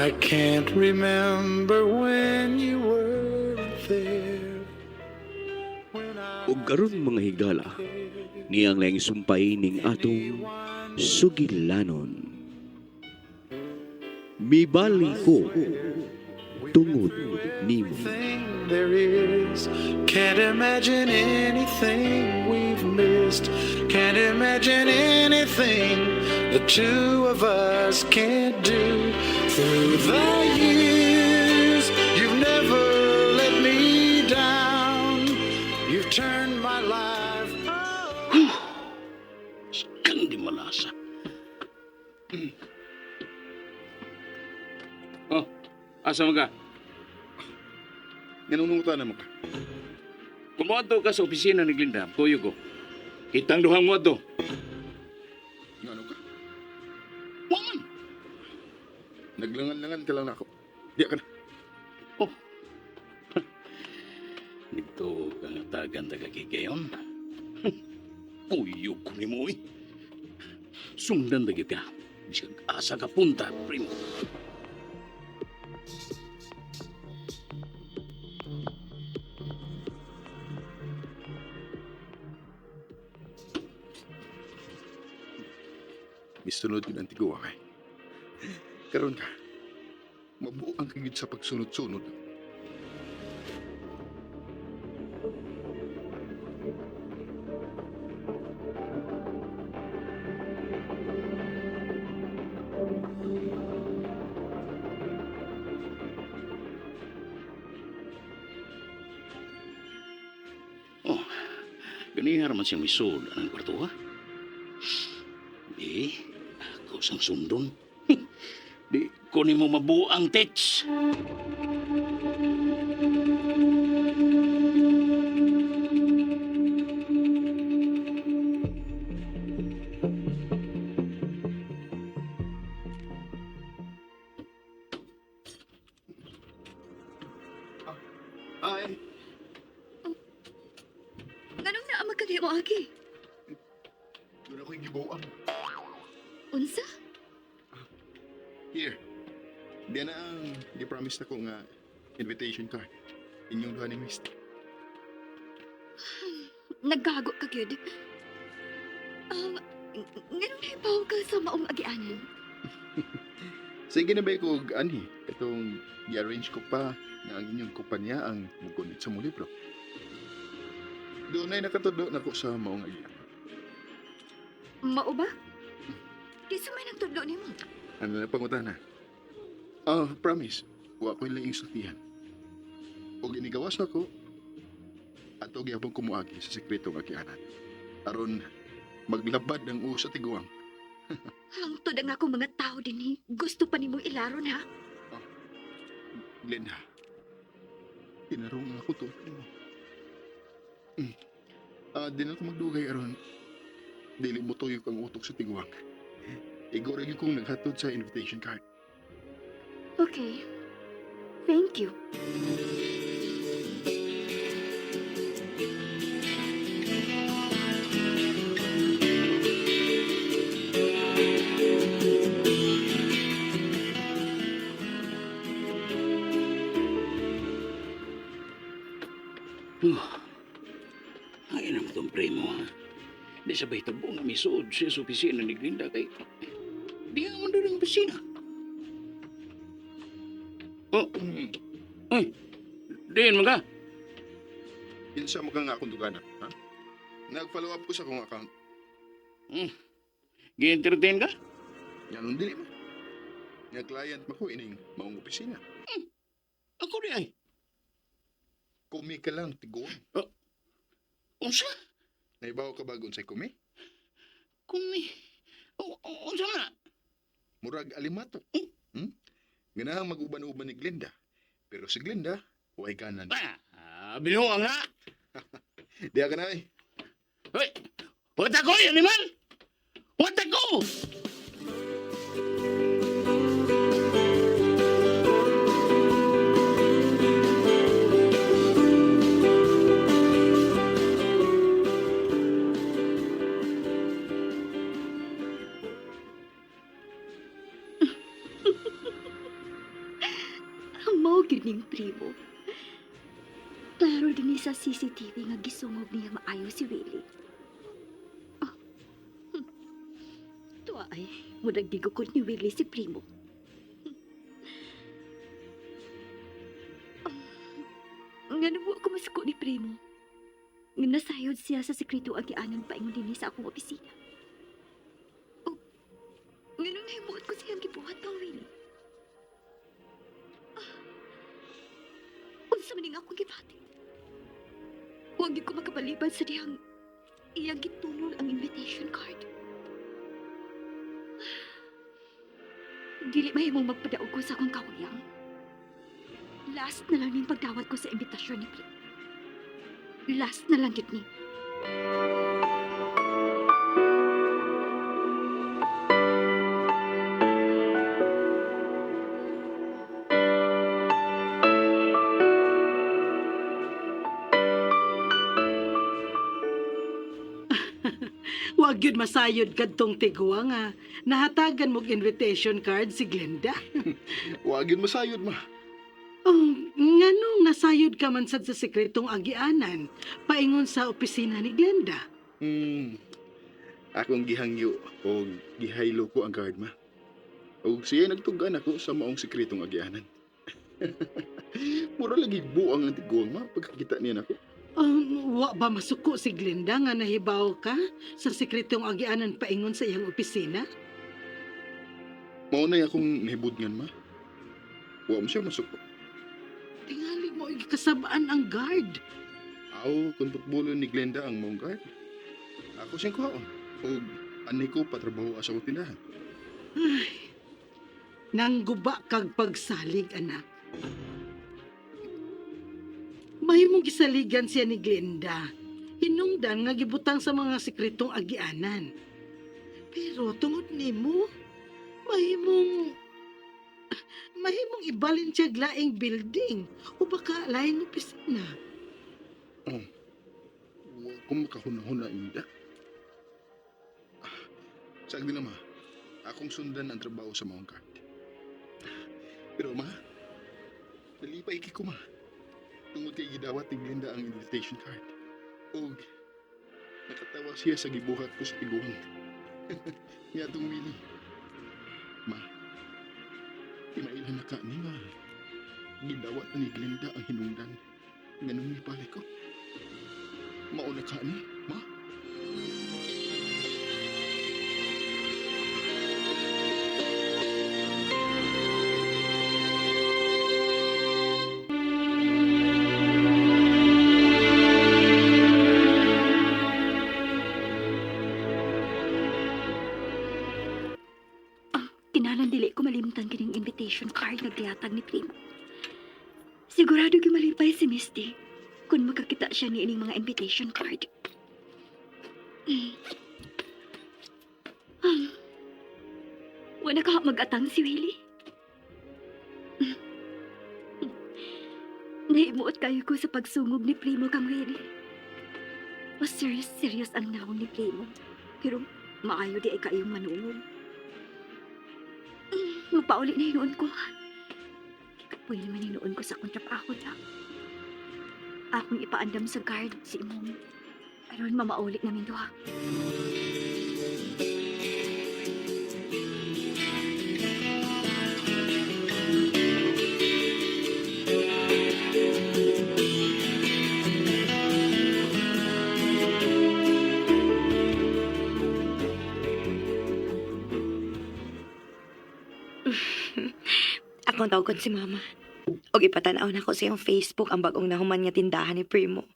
I can't remember when you weren't there. When I Ug karon, mga higala, niyang laing sumpay ning atong sugilanon. Mibali ko tungod nimo. Thing there is. Can't imagine anything we've missed. Can't imagine anything the two of us can't do. Through the years, you've never let me down. You've turned my life Kang di malasa. Oh, asa man ka? Nanunungutan na mo ka. Kung moadto ka sa opisina ni Glinda, kuyog ko. Kitang duhang moadto. Ngano ka? Wa man. Naglangan-langan ka lang nako. Di ka na. Oh. Dito ka nga tagan taga gigayon. Kuyog ko nimo eh. Sundan na gyud ka. Bisag asa ka punta, primo. Misunod yun ang tiguang ay. Karon ka. Mabuo ang kagid sa pagsunod-sunod. Oh, ganiha raman siyang misud ang kwarto ha? Di, ako sang sundon. Di ko nimo mabuang, Tets. Ay, Nganong naa man ka diha moagi? doon ako yung gibuang. Unsa? Here. Di na ang gi-promise nako nga invitation card. Inyong duha ni Misty. Naggago ka gyud. Nganong nahibaw ka sa maong agianan? Sige na ba ko og anhi? Itong gi-arrange ko pa nga ang inyong kumpanya ang mugunit sa mong libro. Doon ay nakatudo nako sa maong agian. Mao ba? Kinsa may nagtudlo nimo? Ano na pangutana? Ah, promise. Wa ko'y laing sultihan. Og inigawas nako, ato gyapon kumuagi sa sekretong agianan. Aron maglabad ang uso sa tiguang. Hangtod ang akong mga tao dinhi. Gusto pa nimong ilaron, ha? Glenda, tinarong ako to. Ah, di na ako magdugay aron. Dili mo tuyok ang utok sa tiguang. Igor gyud kong naghatod sa invitation card. Okay. Thank you. Oh. Ay, naman itong primo, ha? Di sabay tabo nga misuod siya sa opisina ni Glinda kay di nga man doon ang opisina. Oh, ay, diin man ka. Kinsa mo ka nga akong duganan, ha? Nag-follow up ko sa akong account. Gi-entertain ka? Yan dili mo. Nga client mo ko ining maong opisina. Ako di ay. Kumi ka lang, tiguang. Unsa? Naibaw ka ba unsay kumi? Kumi. Unsa man na? Murag alimato. Ganahang mag-uban-uban ni Glinda. Pero si Glinda, way ganan. Ah, binuang nga. Diya ka na eh. Hoy, wata ko, animal! Wata ko! gyud ning Primo. Klaro din ni sa CCTV nga gisungog niya maayo si Willie. Ah. Tuwa ay, murag gigukod ni Willie si Primo. Nga mo ako masuko ni Primo. Nga nasayod siya sa sekreto agianan paingon dinhi sa akong opisina. Oh, nga nung nahimuot ko siyang gibuhat kang Willie. Unsa man ning akong gibati? Huwag gyud ko makapalibad sa dihang iyang gitunol ang invitation card. Dili mahimong magpadaog ko sa akong kawayang. Last na lang ning pagdawat ko sa imbitasyon ni Pri. Last na lang gyud ni. Wag yun masayod kadtong tigwa nga. Nahatagan mog invitation card si Glenda. Wa gyud masayod, ma. Oh, nganong nasayod ka man sad sa sekretong agianan, paingon sa opisina ni Glenda. Akong gihangyo o gihaylo ko ang guard, ma. Og siya nagtugan ako sa maong sekretong agianan. Mura lagi buang ang tiguang, ma, pagkakita niya nako. Wa ba masuko si Glenda nga nahibaw ka sa sekretong agianan paingon sa iyang opisina? Mao na akong nahibudngan, ma. Wa mo siya masuko. Tingali mo kasabaan ang guard. Aw, kung putbulo ni Glenda ang maong guard. Ako siyang kuhaon. Og anay ko patrabaho sa akong tindahan. Ay, nangguba kag pagsalig, anak. Mahimong gisaligan siya ni Glenda. Hinungdan nga gibutang sa mga sekretong agianan. Pero tungod nimo, mahimong mahimong ibalin siya laing building o baka laing opisina. Wa ko makahuna-huna inda. Sa din ma, akong sundan ang trabaho sa maong guard. Pero ma, nalipay ko ma. Tungod kay gidawat ni Glenda ang invitation card. Og nakatawa siya sa gibuhat ko sa tiguang. Nga tong Willie. Ma, timailan na ka ni nga. Gidawat na ni Glenda ang hinungdan. Nganong nipalay ko. Mauna ka ni, ma? Kinalan dili ko malimtan kining invitation card nga gihatag ni Primo. Sigurado gyud malipay si Misty kung makakita siya ni ining mga invitation card. Wala ka mag-atang si Willie. Nahimuot kayo ko sa pagsungog ni Primo kang Willie. Mas serious, serious ang naong ni Primo. Pero maayo di ay kaayong manungog. Magpauli na hinuon ko. Kikapoy naman hinuon ko sa akong trabaho na. Akong ipaandam sa guard si Imong. Aron mamauli namin duha. Akong tawagon si Mama. Og ipatanaw na ko sa iyang Facebook ang bagong nahuman nga tindahan ni Primo.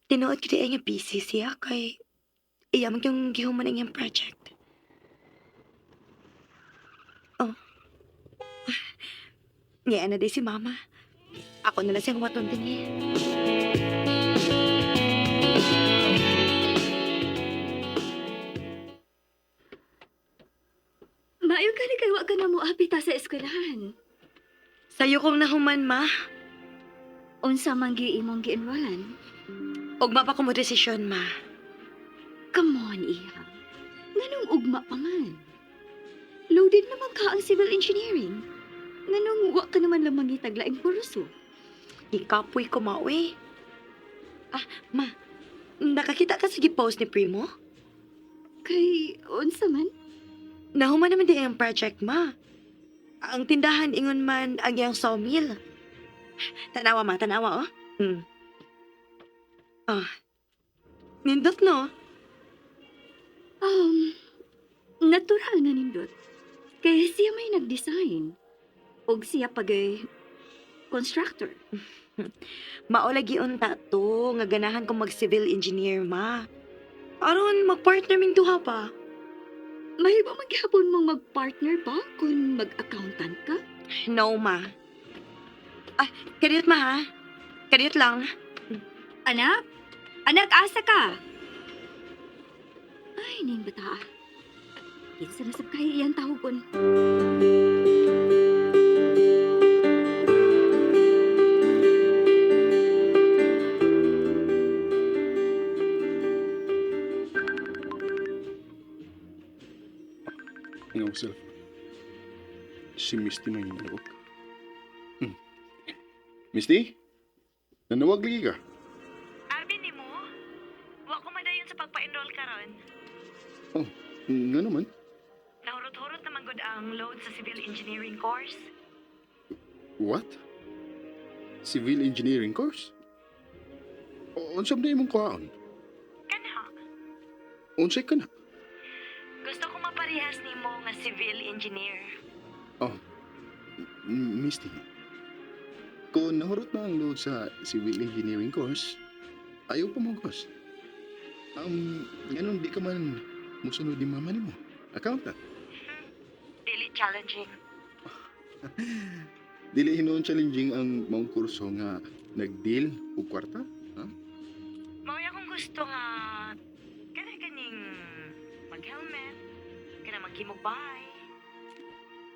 Tinuod ko di ay nga busy siya kay iya man yung gihuman ang iyang project. Oh. Ngaya na di si Mama. Ako na lang siyang huwaton din eh. Maayo ka ni kay wa ka na mo apita sa eskwelahan. Sayo kong nahuman, Ma. Unsa man gi imong gi-enrollan? Ugma pa ko mo desisyon, Ma. Come on, Iha. Nganong ugma pa man? Loaded naman ka ang civil engineering. Nganong wa ka naman lang mangitag laing kurso? Gikapoy ko, ma, uy. Ah, ma, nakakita ka sa gipost ni Primo? Kay unsa man? Nahuman naman di ang project, ma. Ang tindahan ingon man ang iyang sawmill. Tanawa, ma, tanawa, oh. Ah. Nindot, no? Um, natural nga nindot. Kay siya may nag-design. Og siya pagay constructor. Maolagi unta to, nga ganahan kong mag-civil engineer, ma. Aron, mag-partner ming duha pa. Mahimo man gihapon mong mag-partner ba kung mag-accountant ka? No, ma. Ah, kadiyot, ma, ha? Kadiyot lang. Anak? Anak, asa ka? Ay, ning bata. Kinsa na sab kay iyang tawagon. Ang akong cellphone. Si Misty may nanawag. Misty? Nanawag lagi ka? Arvin, ni mo? Wa ko madayon sa pagpa-enroll karon. Oh, nga naman. Nahurot-hurot naman gud ang load sa civil engineering course. What? Civil engineering course? O, unsam na imong kuhaon? Kanha, Unsay ka na? gusto ko maparehas nimo nga civil engineer. Oh, Misty. Kung nahurot na ang load sa civil engineering course, ayaw pa mo course. Ganun di ka man musunod ni mama nimo. Accountant. Dili challenging. Dili hinuon challenging ang maong kurso nga nag-deal og kwarta. Mao akong gusto nga kana ganing mag-helmet, kana maghimog bahay.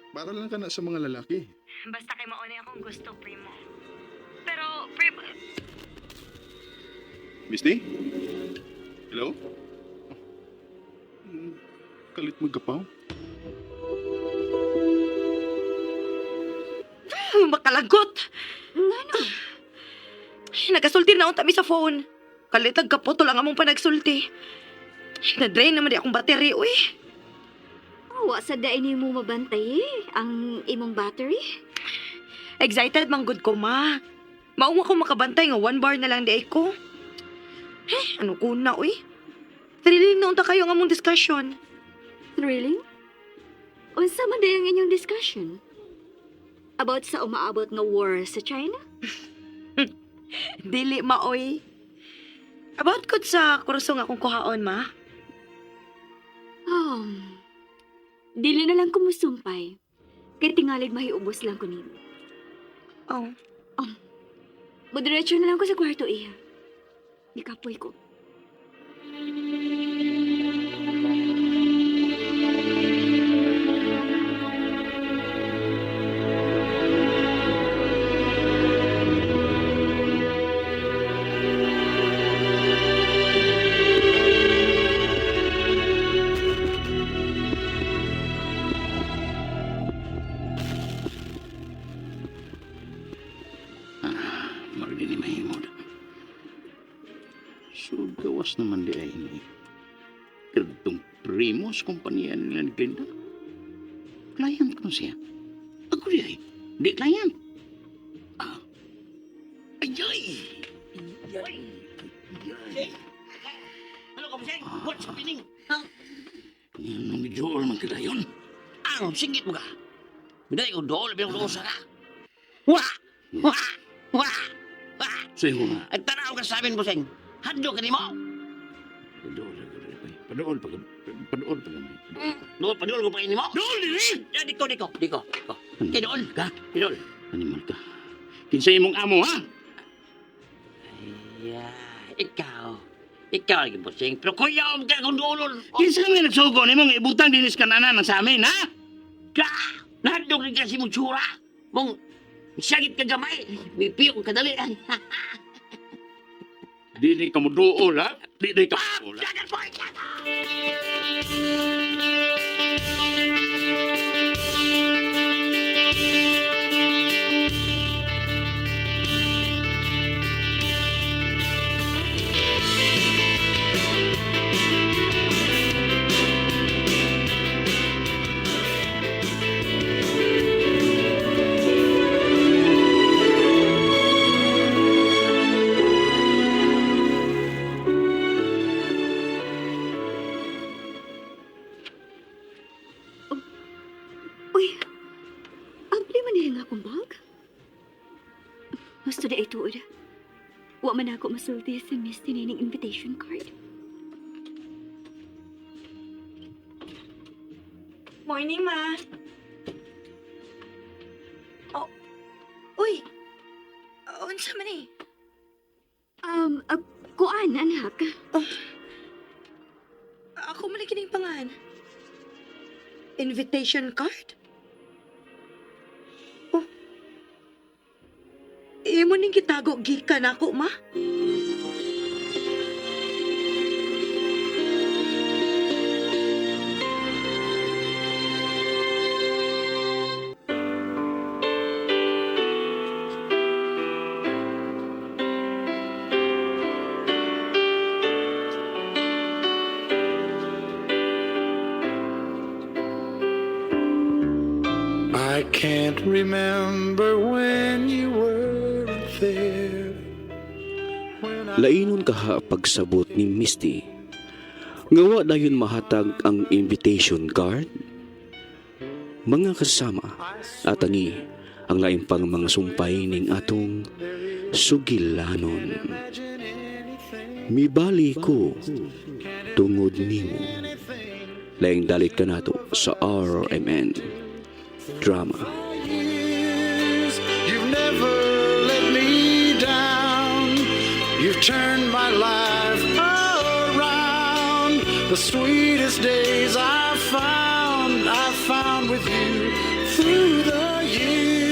Para lang kana sa mga lalaki. Basta kay mao na akong gusto, primo. Pero primo, Misty? Hello? Kalit mo gapaw? makalagot. Ngano? Nagasulti na unta mi sa phone. Kalit ang kaputol ang among panagsulti. Na-drain naman di akong battery, uy. Wa sa dain nimo mabantay eh, ang imong battery. Excited man gud ko, ma. Maunga ko makabantay nga one bar na lang di ay ko. Eh, ano ko na, uy? Thrilling na unta kayo ang among discussion. Thrilling? Unsa man day ang inyong discussion? About sa umaabot nga war sa China? Dili, ma, oy. About ko sa kurso nga akong kuhaon, ma. Um, dili na lang kumusumpay. Kay tingalig mahiubos lang ko nimo. Oh. Mudiretso na lang ko sa kwarto, iha. Nikapoy ko. Marag ni mahimo. So, gawas naman di ay ni. Kadtong primo sa kompanya nila ni Glenda. Client ko siya. Ako di ay. Di client. Ah. Ayay! Ayay! Ayay! Ano ka, Buseng? What's happening? Ha? Nung medyo man kita yun. Ang singit mo ka. Binay ko dool, binay ko sa ka. Wa! Wa! Wa! Wa! Sa'yo nga. Ang tanaw ka sa amin, Buseng. Hadlo ka nimo. Padool ako rin pa. Padool pa. Padool pa gamay. Dool, padool ko pa nimo. Dool dili! Ya, diko, diko, diko. diko. Kay dool. Ka? Kay dool. Animal ka. Kinsa imong amo ha? Ay, ikaw. Ikaw lagi, Buseng. Pero kuya, um ka kung doolon. Kinsa nga nagsugo nimo nga ibutang dinis kananan sa amin ha? Ka! Nahadlok rin kasi mong tsura. Mong syagit ka gamay. Mipiyo ka kadali. Dili ka mo duol ha? Dili ka mo duol ha? Dagan po! Dagan! Asa man ang akong bag? Gusto di ay tuod. Wa man ako masulti si Miss Tinining invitation card. Morning, ma. Oh. Uy. Unsa man eh? Kuan, anak. Ako man kining pangan. Invitation card? Oh. Imo ning gitago gikan ako, ma. I can't remember when you weren't there. When I Lainon kaha pagsabot ni Misty. Nga wa dayon mahatag ang invitation card. Mga kasama, atangi ang lain pang mga sumpay ning atong sugilanon. Imagine anything, Mibali ko tungod nimo. Laing dalit ka nato sa RMN Drama. Years, you've never let me down. You've turned my life around. The sweetest days I found with you through the years.